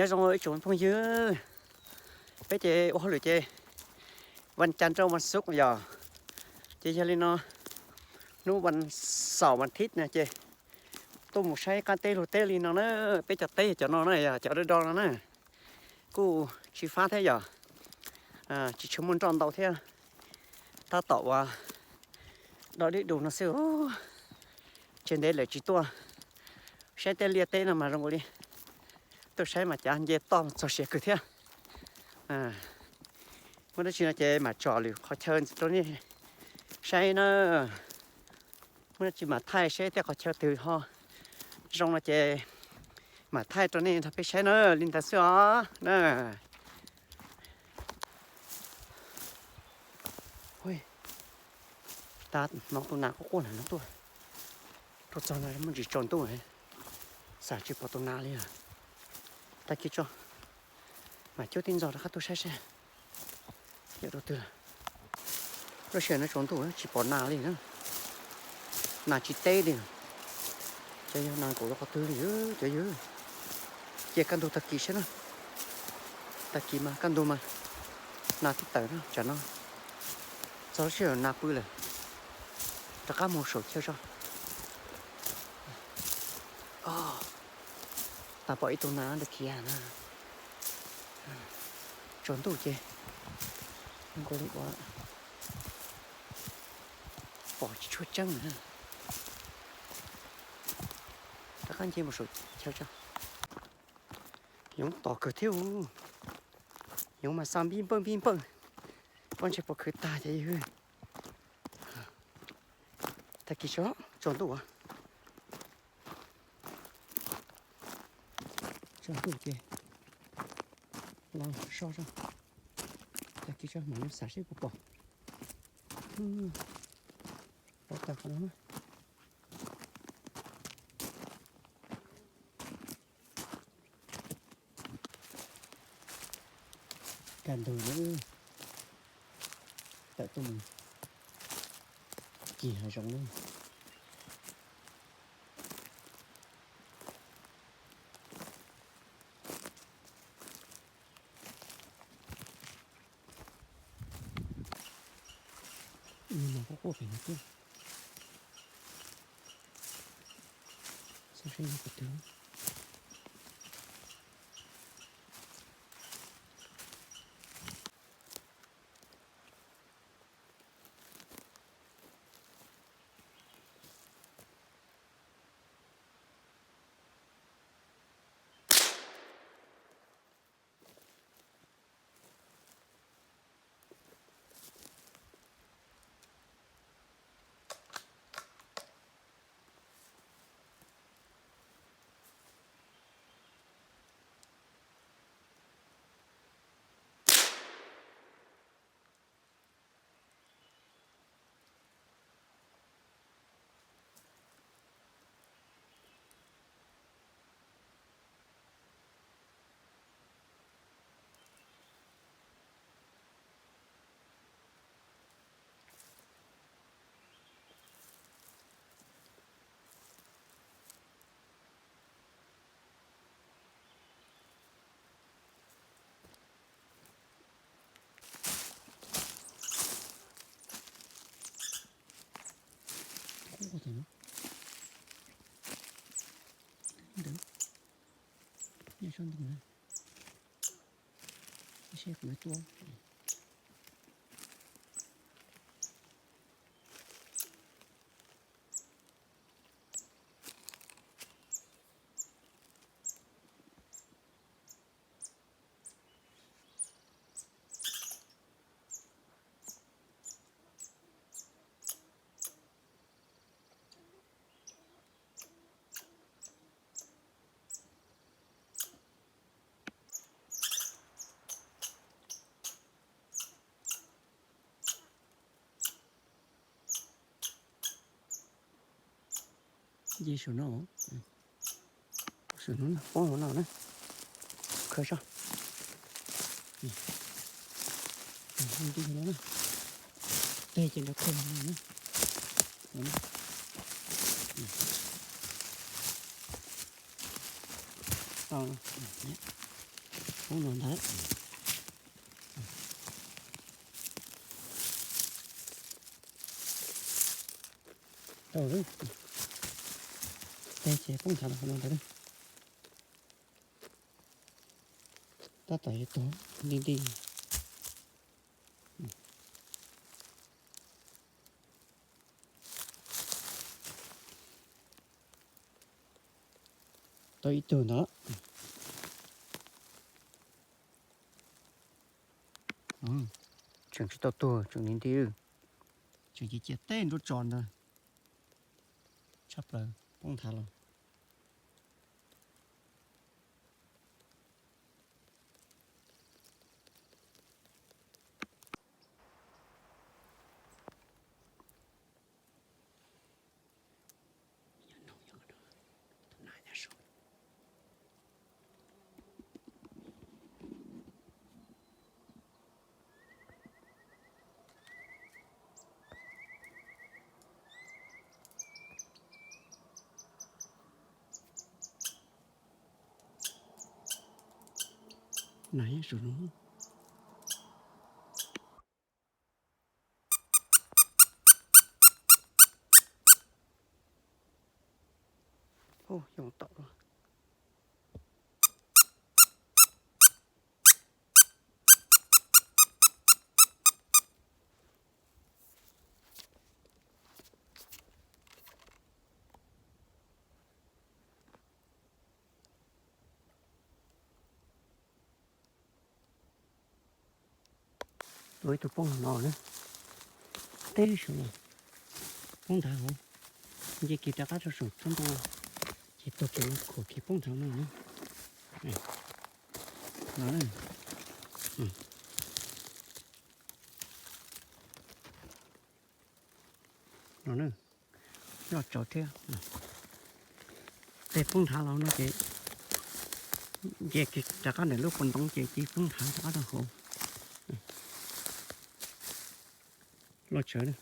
Nyob zoo ib tsoom phooj ywg, peb ces ua hauj lwm ces vas cas rau vas xuv yog, ces yog li no hnub vas xaum vas thiv no ces tuaj mus saib qab teb lug teb li no na. Peb cov teb cov no na yog cov do do no na, kuj tsis fab thiab yog tsis tshua muaj nroj ntau thiab. Tab tom uas do dib du no xwb, tsis ntev lawm tsis tuaj saib tej liaj teb no mas zoo li tuaj saib mas cav nce toj txog siav kawg thiab. Muaj dab tsi no ces mam tsom lwm qhov chaw rau nej saib na. Muaj dab tsi mam thaij seb tej qhov chaw twg ho zoo no ces mam thaij rau nej nrog peb saib na. Li ntawd xwb os na. Tab hnov tus nas quaj quaj na no tuaj, tuaj txog no muaj ntsis tsaus ntuj, xav tsis pom tus nas li. Tag kis tso, mam cub tib ntxov rov qab tuaj saib seb yog rau twg lawm. Lub sij hawm no tsaus ntuj tsis pom nas li na, nas tsis teb li. Ces yog nas nkaum rau qhov twg li cov yawg. Cia kaj ntug tag kis saib na, tag kis mas kaj ntug mas nas twb tawm na. Tsam no txog lub sij hawm nas pw lawm, rov qab mus saum chaw tso. Tas pom ib tug nas ntawm kiag na. Tsaus ntuj ces nkaus li ua pom tsis tshua tseeb na. Rov qab nce mus saum chaw tso. Yoov tom kawg thiab, yoov mas xa npib npawj npib npawj, pob ntseg puas khwv tag ces yog. Tag kis tso, tsaus ntuj, tsaus ntuj ces los so tso. Tag kis tso mam li xav seb puas pom. Pom tag qhov no na. Kaj ntug na, tawm tuaj mus kis hav zoov na. Mas quaj quaj pem no thiab. Xyov seb yog qhov twg. Ntawd, nyob sab ntawd na, seb kuv muab tua. Nce saum no, saum no na, poob hauv no na. Khaws tso. Nti no na. Teg ces nrov khaws no na. Tau no. Poob no ntag. Tau lawm. Tag ces poob nthav los qhov no ntag. Tab tom yuav tuag nti nti. Tau ib tug ntawd. Tseem tsis tau tuag, tseem nti nti. Tseem cia cia teb nruab tso ntag. Tshaj plaws, poob nthav los. Nas yeej su no. Hu, yoo tom luaj. Tua ib tug poob no na. Teb saum no poob nthav hauv, nce kiag rov qab rau saum tsob ntoo, ces tuag kiag no khuam kiag poob nthav no na. No na. No na, noj tsau thiab. Tej poob nthav los no ces nce kiag rov qab ntawm lub qhov ntoo ces cia poob nthav rov qab rau hauv. Loj tsawv na.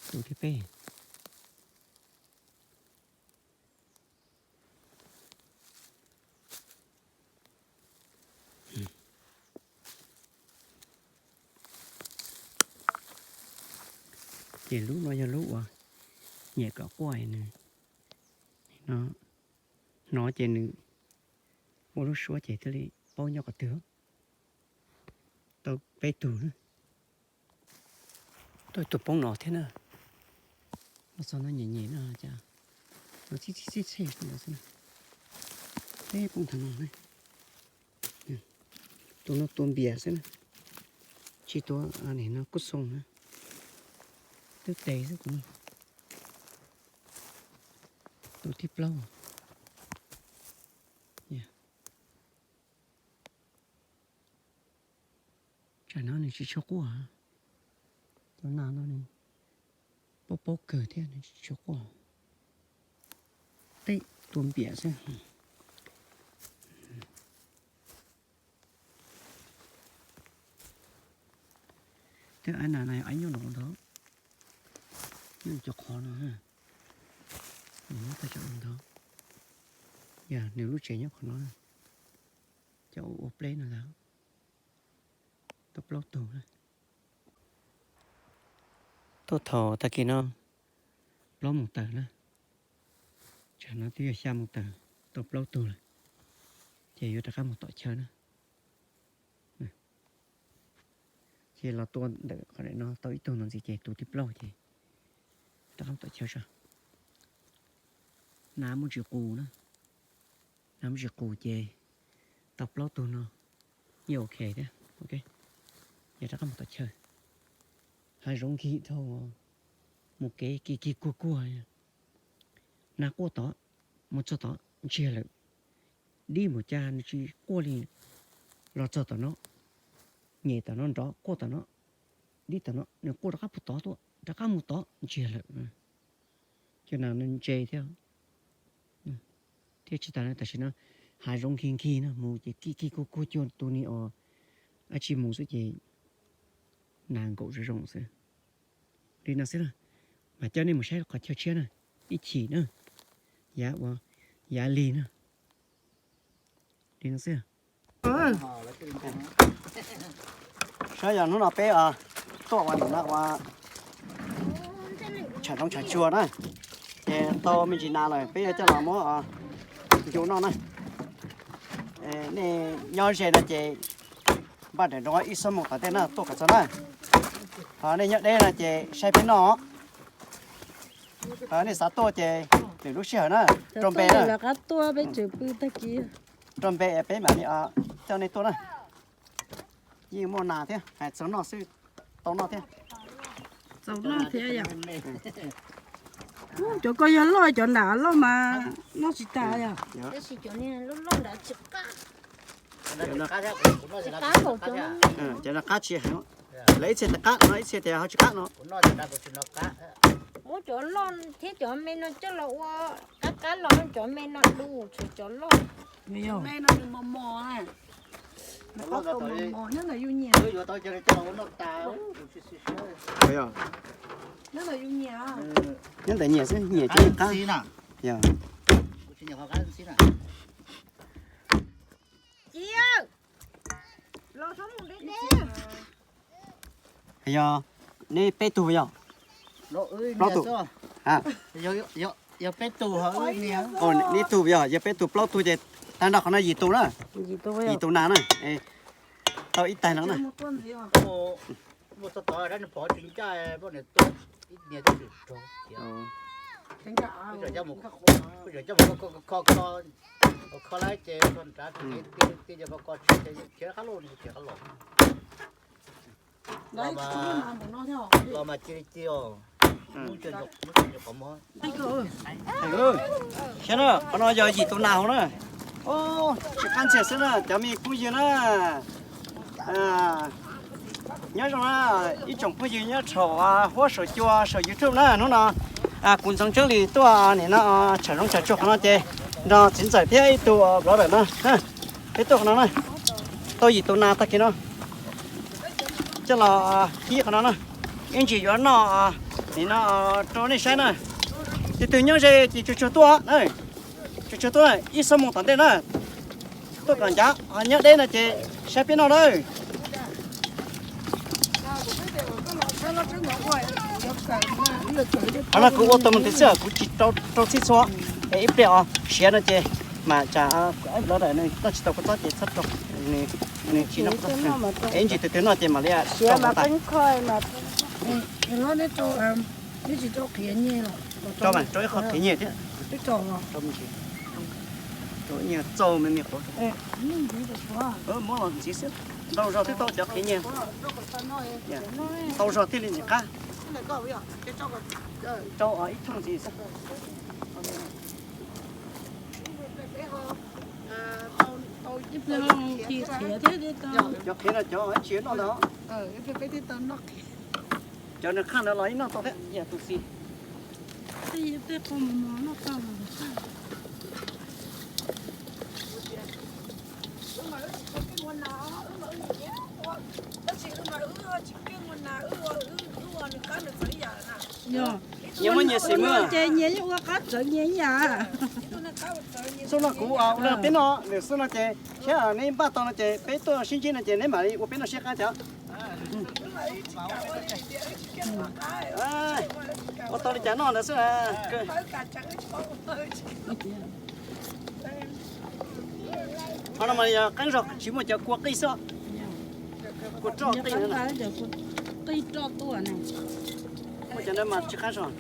Tus thib peb. Ces lub no yog lub uas nyem kom quaj nws, no, hnov ces nws muaj lub suab ces thiaj li paub nyob qhov twg. Tau peb tug na. Tuaj tus poob no thiab na. Los txog no nyem nyem no cas no txhij txhij txhij txhij no xwb na. Peb poob nthav no na. Tus no tua npias xwb na. Tsis tua no kuj xoo na. Twb tes xwb tus no. Tus thib plaub. Tsam no nws tsis tshua quaj. Tus nas no nws paub paub kawg thiab nws tsis tshua quaj. Tej tua npias xwb. Tej aiv nas no yog aiv nyob no ntag. Nyob cov qhov no, nyob tag cov no ntag. Yog nws lub tsev nyob qhov no, cov ua pleb no ntag. Tau plaub tug. Tuaj thaum tag kis no plaub moos tawm na, tsam no twb yog xya moos tawm, tau plaub tug lawm, ces yuav rov qab mus tom chaw na. Ces los tua ntawm qhov no tau ib tug no ntxiv ces tus thib plaub ces rov qab mus tom chaw tso. Nas muaj tsis qus na, nas muaj tsis qus ces tau plaub tug no yeej ok thiab. Ces rov qab mus tom chaw. Hav zoov nkig dhau, mus kev kig kig kuag kuag. Nas quaj tod, mus txog tod ntsiag lawm. Dib mus cas nws tsis quaj li. Los txog tom no, nyem tom no nrov quaj tom no, dib tom no nws quaj rov qab puag tod tuaj, rov qab mus tod ntsiag lawm. Cov nas no ntse thiab. Thiab tsis tas tam sim no hav zoov nkig nkig no mus ces kig kig kuag kuag cuag tus ni os, ab tsi mus xwb ces nas nkaum zoo zoo xwb. Li no xwb na, mas coj nej mus saib qhov chaw tshiab na, ib chim na, yav ua, yav lig na. Li no xwb. Saib yog hnub no peb tuaj ua nim no ua tshav zoov tshav tsuag na, ces tau me ntsis nas lawm peb yuav coj los muab ncu noj na. Nej nyob ze no ces npaj nrawm nroos ib xuab moos tom ntej na tuaj kom txog na. Ho nej nyob deb no ces saib peb noj. Nej xav tuaj ces lwm lub sij hawm na, rau npe na. Rau npe peb mam li coj nej tuaj na. Yeej muaj nas thiab, hais txaus noj xwb, tau noj thiab. Txaus noj thiab yom. Cov ko yog loj, cov nram loj mas noj tsis tas yom. Cov no qab tsis heev, lawv ib txhia tias qab no ib txhia tias ho tsis qab no. Muab cov loj thiab cov me no coj los ua qab qab los, cov me no du tshuav cov loj. Me no nws mos mos, nws qab mos mos nyob ntawm yus nyiam. Nyob ntawm yus nyiam, nyob ntawm nyiam xwb, nyiam ces qab. Yog neb peb tug yog plaub tug, neb tug yog yog peb tug plaub tug ces tag nrho qhov no yim tus na, yim tus nas na, tau ib tais no na. Kho lawm ces kho nrad, los mas cia li cia os. Saib na, qhov no yog yim tus nas hauv na. Tsis qab ntxiag xwb na cov me phooj ywg na. Nyob zoo na, ib tsoom phooj ywg nyob saum huab saum cua saum YouTube na, hnub no kuv Ntxoov Tseeb Lis tuaj nim no tshav zoov tshav tsuag qhov no ces nrog txiv ntxawm thiab ib tug vlog lawm no, peb tuaj qhov no na, tau yim tus nas tag kis no coj los kib qhov no na. Ib ntsis yuav noj nim no rau nej saib na. Tus twg nyob ze ces tsuag tsuag tuaj, tsuag tsuag tuaj ib xuab moos tom ntej na. Tuaj kom ncav, nyob deb no ces saib peb noj na. Qhov no kuv ua tau mus ntxiv xwb, kuv tsis rau txhij txhua, es ib pliag os siav no ces mam tsam kuv aib vlog nws noj tsis tau kua txob ces txhob rau, nws tsis noj. Es ib ntsis tus twg noj ces mam li rau tas. Rau mas rau ib qho qhiav nyiaj thiab. Rau me ntsis, rau ib nyuag txaus me me qhuav. Muab los ntxiv xwb, ntau zog twb tau cov qhiav nyiaj. Ntau zog thiaj li ntxim qab. Rau ib thooj ntxiv xwb. Cov qhiav no cov tsis noj ntag. Cov nws qhaj ntawd los ib noj tau thiab yam tus xis. Nyias muaj nyias xim muag. Ces nyias yeej ua qab txawv nyias ib yam. Xub no kuv ua peb noj, lwm xub no ces thiab neb npaj tau no ces peb tuaj sib ntsib no ces neb mam li ua peb noj siab qab cov. Ua tau li cas noj ntawd xwb. Qhov no mas yog qeeb zog tsis muaj cov kua qij xwb. Kua roj qij, qij roj tuaj ne. Muaj cov ntawd mas tsis qab zog.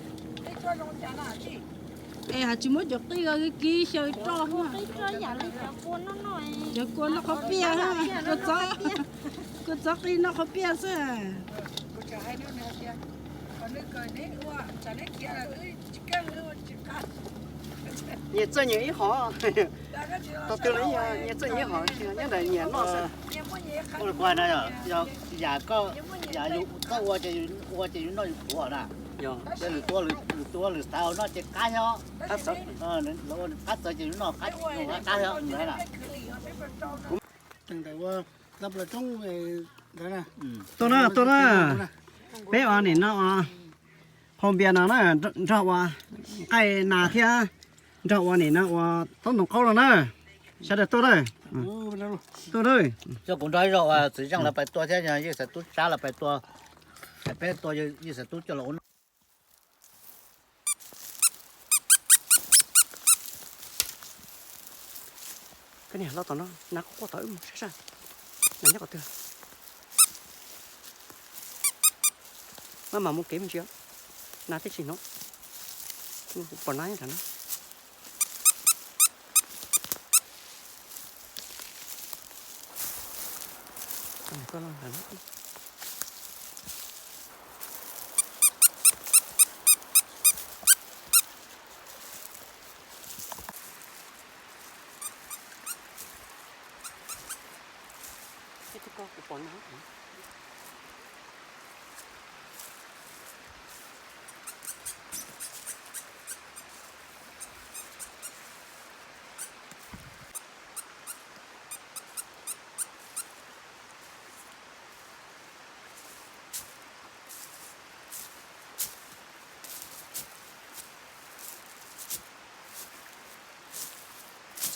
Es hais tsis muab cov qij kib xyaw roj. Cov kua noj qhov piaj, kua txob qij noj qhov piaj xwb. Nyias txawj nyias ib qho. Tau twg los nyias txawj nyias ib qho, nyob ntawm nyias noj xwb. Yam koj, yam yus txawj ua ces yus ua ces yus noj yus tuav na. Yog lwm tus ua lwm xav noj ces qab xwb. Qab txawv ces yus noj qab xwb. Tuaj na, tuaj na. Peb ua nim no ua phau npias no na, nrog ua nqaij nas thiab nrog ua nim no ua taub ntoo qaub los na. Sawv daws tuaj na. Tuaj na. Coj kuv nrog ib zaug, txiv Zeej lawv pais tua thiab yawg Xaiv Tub Tsab lawv pais tua. Peb tua yawg Xaiv Tub coj los ua noj. Koj niam, los tom no na, quaj quaj tom wb mus saib saib nas nyob qhov twg. Maj mam mus kev me ntsis, nas thiaj tsis hnov. Kuv pom nas nyob nram no. Kuv pom nas.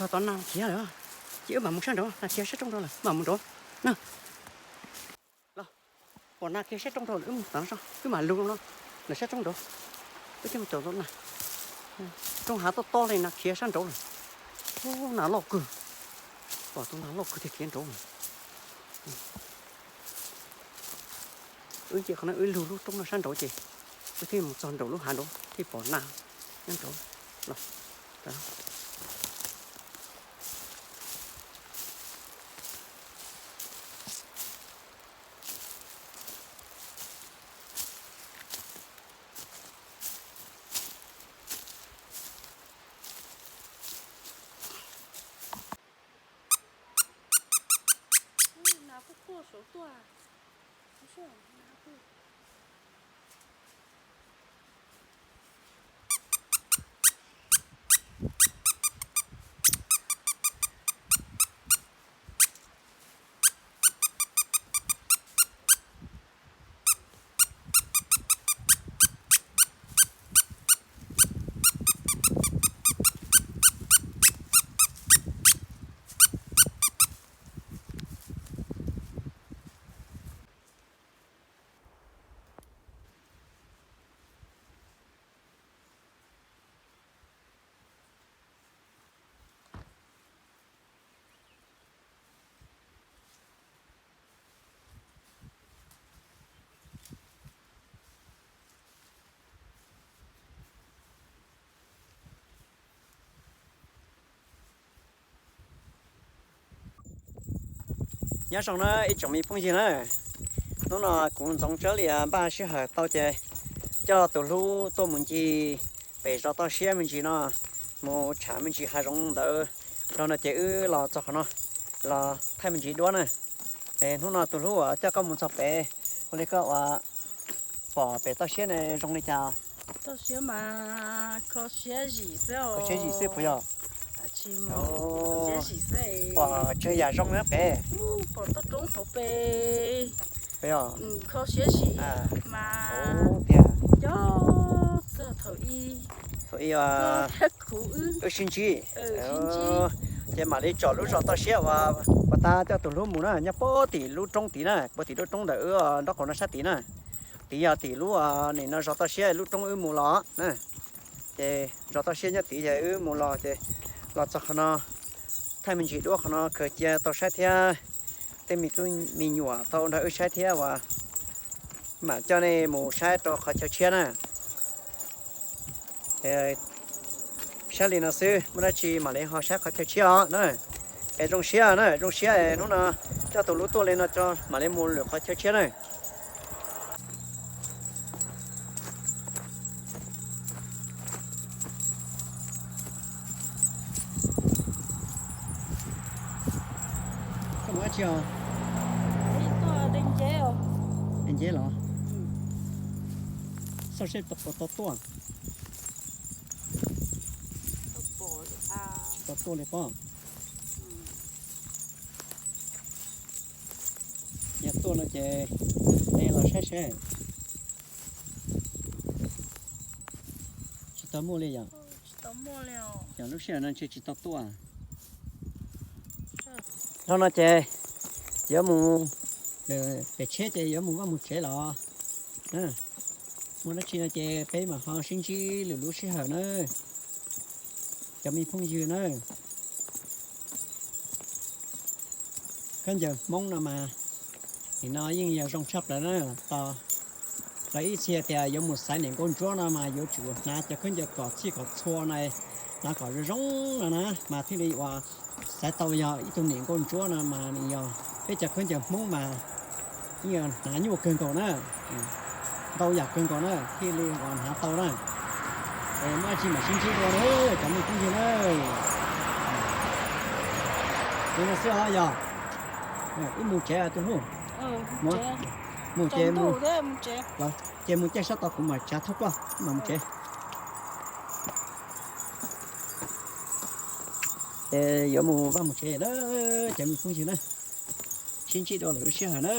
Txog tom nas khiav lawm, ces wb mam mus sab nraud, nas khiav sab roob nraud lawm, mam mus nraud na. Los, pom nas khiav sab roob nraud lawm, wb mus tom no, wb mam lug no, lawm sab roob nraud, wb thiaj mus caum tau nas. Roob hav tob tob li, nas khiav sab nraud lawm. Ub, nas loj kawg, pom tus nas loj kawg tiag khiav nraud lawm. Wb nce qhov no, wb lug lub roob no sab nraud ces wb thiaj mus txog nraum lub hav nraud thiaj pom nas nyob nraud los. Nyob zoo na ib tsoom me phooj ywg na, hnub no kuv Ntxoov Tsab Lias npaj sij hawm tau ces coj tus hlub tuaj mus ncig pem zos toj siab me ntsis no, mus tshav me ntsis hav zoov ntawd, dhau no ces wb los txog qhov no los thaij me ntsis duab na. Es hnub no tus hlub uas coj koj mus txog pem, ua li koj uas pom pem toj siab ne zoo li cas? Toj siab mas kho siab zim xwb, kho siab zim xwb puas yog? Pom tsawg yam zoo na pem? Pom toj roob hauv pem. Puas yog? Kho siab zim mas tiag. Cov txog thaum ub, thaum ub wb sib ntsib, ces mam li tsom lub zos toj siab uas puag ta coj tus hlub mus na, nyob puag tim lub roob tid na, puag tim lub roob ntawm wb nraub qaum no sab tid na. Tid yog tim lub nim no zos toj siab lub roob wb mus los na. Ces zos toj siab nyob tid ces wb mus los ces los txog qhov no, thaij me ntsis duab qhov no khaws cia tau saib thiab, tej me tub me nyuam tau nrog wb saib thiab uas mam coj nej mus saib rau qhov chaw tshiab na. Saib li no xwb, muaj dab tsi mam li ho saib qhov chaw tshiab os na. Es zoo siab na, zoo siab es hnub no coj tus hlub tuaj li no tso mam li mus lwm qhov chaw tshiab na. Koj mus dab tsi os? De nceb los? Xauj seb puas tau tuaj. Tsis tau tuaj li pob. Yog tuaj no ces nej los saib seb. Tsis tau muaj li yom? Yog lub sij hawm no ntshe tsis tau tuaj. Dhau no ces yuav mus, pem tsheb ces yuav mus vaj mus tsev los. Muaj dab tsi no ces peb mam ho sib ntsib lwm lub sij hawm na, cov me phooj ywg na. Khaub ncaws Hmoob no mas nim no yeej yog zoo tshaj plaws na. Tos lawv ib txhia tias yuav mus xaiv niam nkauj ntsuab no mas yuav tsum hnav cov khaub ncaws kom txhij kom txhua no, hnav kom zoo zoo no na mas thiaj li uas xaiv tau yog ib tug niam nkauj ntsuab no mas nws yog peb cov khaub ncaws Hmoob mas yeej yog hnav nyuaj kawg nkaus na, ntau yam kawg nkaus na thiaj li uas hnav tau na. Es muaj dab tsi mam sib ntsib dua na cov me phooj ywg na. Li no xwb os yog. Wb mus tsev tus hlub. Mus ces, ces mus caij sab tod kuv mam tsav thauj koj mam mus tsev. Ces yuav mus vaj mus tsev na cov me phooj ywg na. Sib ntsib dua lwm lub sij hawm na.